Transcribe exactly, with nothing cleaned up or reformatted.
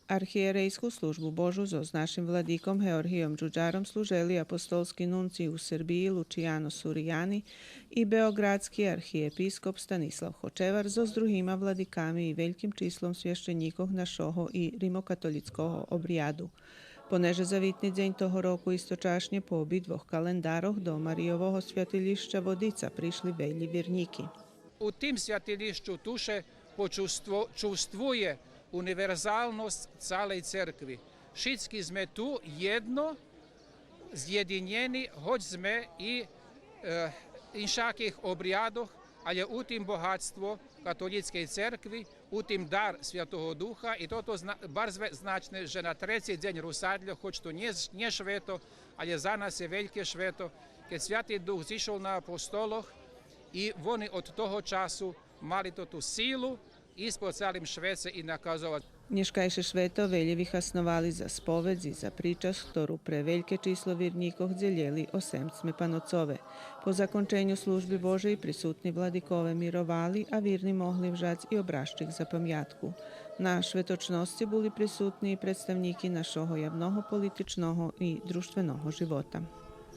Архиєрейску Службу Божу зоз нашим владиком Георгийом Джуджаром служели апостолски нунций у Сербиї Лучияно Сурияни и беоґрадски архиєпископ Станислав Хочевар зоз другима владиками и вельким числом священїкох нашого и римокатолїцкого обряду. Понеже завитни дзень того року источашнє по обидвох календарох до Марийового святилїща Водица пришли велї вирнїки. У тим святилїщу ту ше почувство-, чувствує универзалносц цалей церкви. Шицки зме ту єдно, зєдинєни, гоч зме и, е, иншаких обрядох, алє у тим богатство католїцкей церкви, у тим дар Святого Духа, и тото зна-, барз ве-, значне же на треци дзень Русадльох, гоч то нє, нє швето, алє за нас є вельке швето, кед Святи Дух зишол на апостолох и вони од того часу мали тоту силу и по цалим швеце и наказовац. Нєшкайше швето велї вихасновали за споведз и за причасц, хтору пре вельке число вирнїкох дзелєли о Семцме Паноцове. По законченю Служби Божей присутни владикове мировали, а вирни могли вжац и образчик за памятку. На шветочносци були присутни и представнїки нашого явного, политичного и дружтвеного живота.